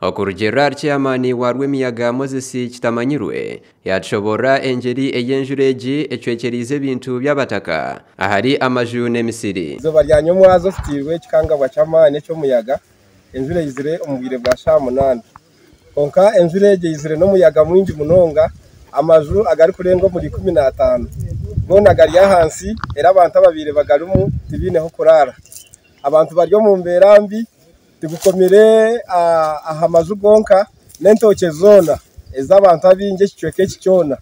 Okurugiirira ahari Chairman wa Rwemiyaga Moses Kitamanyirwe yatushoborora engyeri ei enjura egi ecwekyereize ebintu by'abataka ahari amaju n'emisiri. Eizooba rya nyomwazo tutiirwe ekikangabwa ky'amaani eky'omuyaga. Enjura eizire omu bwire bwa shaaha munaana. Kwonka enjura egyo eizire n'omuyaga mwingi munonga, amaju agarikurenga omuri 15 goona gari ahansi era abantu ababaire bagarimu tibaine h'okuraara. Abantu bari omu mbeera mbi, tigukomire aha maju gonka n'entookye zoona ez'abantu abaingi ekicweka eki kyona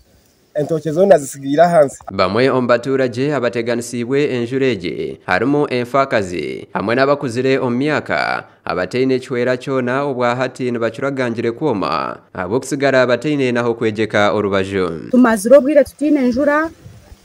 entookye zoona zitsigaire ahansi. Bamwe omu baturage abateganisiibwe enjura egi harimu enfaakazi hamwe n'abakuzire omu myaka abataine kihwera kyona obwahati nibacuragangire kwoma ahabw'okusigara bataine n'ah'okwegyeka orubaju. Tumazire obwire tutaine enjura,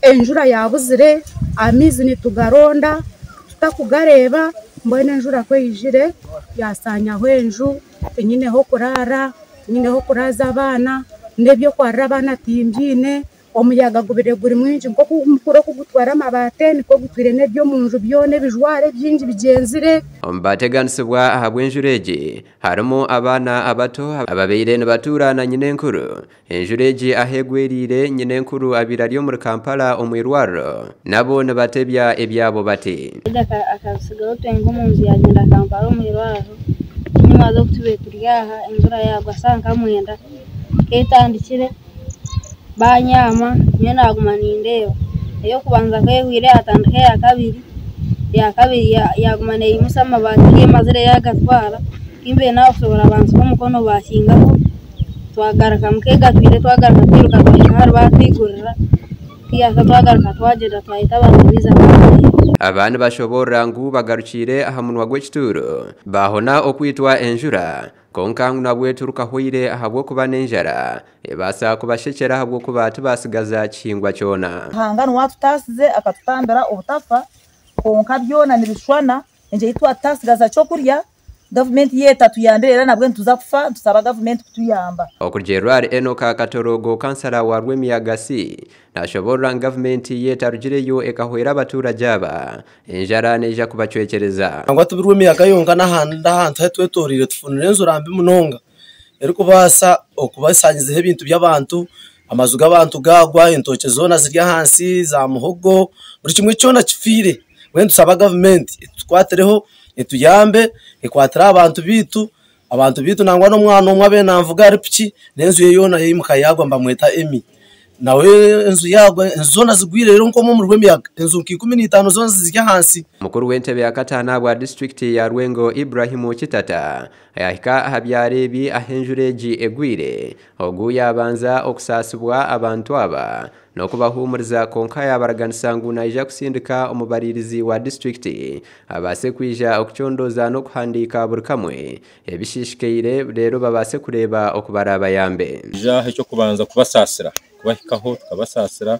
enjura yabuzire, amaizi nitugaronda tutakugareeba, mbwenu enjura ku eyijire yasaanyaho enju, tinyine h'okuraara, tinyine h'okuraaza abaana, n'ebyokwarira abaana timbiine, omuyaga gubire guri mwingi nk'oku mukura okugutwara amabaati nikwo gutwire n'ebyomunju byona ebijwaro ebingi bigyenzire. Omu bateganisibwa ahabw'enjura egi harimu abaana abato ababaire nibatuura na nyinenkuru. Enjura egi ahu egweriire nyinenkuru abaire ari omuri Kampala omu irwariro nabo nibatebya ebyabo bati. Akasigaho twenka omu nju yagyenda Kampala omu irwariro, nyomwazo obu tubaire turi aha enjura yagwa shaaha nka mwenda ketandikire banyaama nyowe naguma nindeeba, ey'okubanza ku ehwaire hatandika eyakabiri, yaguma neyimusa amabaati kemazire yagatwara, kimbaire nakushobora bansiba omukono bakingaho twagarukamu kegatwire twagaruka twiruka twahika ahari batwigurira kiyahika twagaruka twagyenda twayeta abantu biija batureeba. Aba nibashoborora ngu bagarukiire aha munwa gw'ekituuro baahona okwitwa enjura kwonka ngu nabwe turukahweire ahabw'okuba n'enjara ebaasa kubashekyera ahabw'okuba tibasigaza kihingwa kyona. Ruhanga niwe atutaasize akatutambira obutafa kwonka byona nibishwana engyeri twatutasigaza kyokurya gavumenti yaitu etuyambire era nabwe nituza kufa nitusaba gavumenti kutuyamba. Okurugiirira ahari Enock Katorogo kansara wa Rwemiyaga C nashoborora ngu gavumenti yetarugireyo ekahwera abaturage aba enjara neija kubacwekyereza. Nangwa ti Rwemiyaga yonka n'ahandi ahantu ahu twetoreire tufunire enjura mbi munonga erikubaasa okuba esanyizeho ebintu by'abantu, amaju g'abantu gagwa, entookye zoona ziri ahansi, za muhogo, buri kimwe kyona kifiire. Mbwenu nitusaba gavumenti etukwatireho etuyambe ekwatire abantu baitu, nangwa n'omwana omwe abaire nanvuga ahari piki n'enju ye yoona yaimuka yagwa nibamweta Emmy. Nawe enju yagwa, enju zoona zigwire reero nk'omwe omuri Rwemiyaga enju nka 15 zoona ziri ahansi. Mukuru w'entebe ya kataano ahabwa disitulikiti ya Rwengo Ibrahim Kitata yahika aha byaro ebi ahu enjura egi egwire. Ogu yabanza okusaasibwa abantu aba n'okubahuumuriza kwonka yabaraganisa ngu naija kusindika omubariirizi wa disitulikiti abaase kwija okucondooza n'okuhandiika buri kamwe ebishishikaire reero babaase kureeba oku baraabayambe. Ija eky'okubanza kubasaasira, kubahikaho tukabasaasira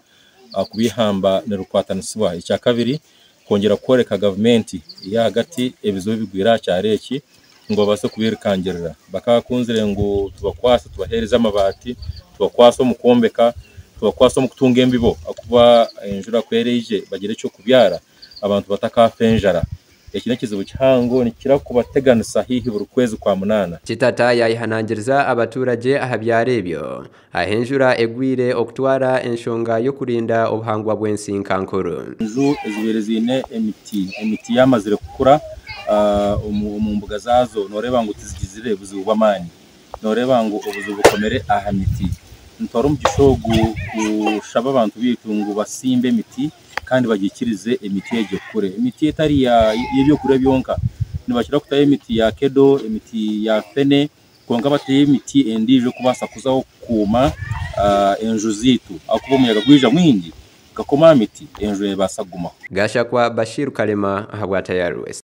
kubihamba nirukwatanisiibwa. Ekyakabiri kwongyera kworeka gavumenti ey'ahagati ebizibu ebigwire aha kyaro eki ngu babaase kubirukangirira. Bakakunzire ngu tubakwase tubaheereze amabaati, tubakwase omu kwombeka, tubakwase omu kutunga embibo ahakuba enjura ku eraije bagire ekyokubyara abantu batakaafa enjara. Eki n'ekizibu kihango nikikira kubateganisa haihi buri kwezi kwa munaana. Kitata yayehanangiriza abaturage aha byaro ebyo ahu enjura egwire okutwara enshonga y'okurinda obuhangwa bw'ensi nka nkuru. Enju ezibaire ziine emiti yamazire kukura omu mbuga zaazo nooreeba ngu tizigizire buzibu bw'amaani. Nooreeba ngu obuzibu bukomire aha miti. Nitwara omugisha ogu kushaba abantu baitu ngu basimbe emiti kandi bagiikirize emiti egyo ekure. Emiti etari y'ebyokurya byonka, nibakira kutayo emiti ya kedo, emiti ya fene, kwonka bateyo emiti endiijo erikubaasa kuzaho kukuuma enju zaitu ahakuba omuyaga gwija mwingi gukakoma aha miti, enju neebaasa kugumaho. Gashakwa Bashir Kalema ahabwa Tayari West.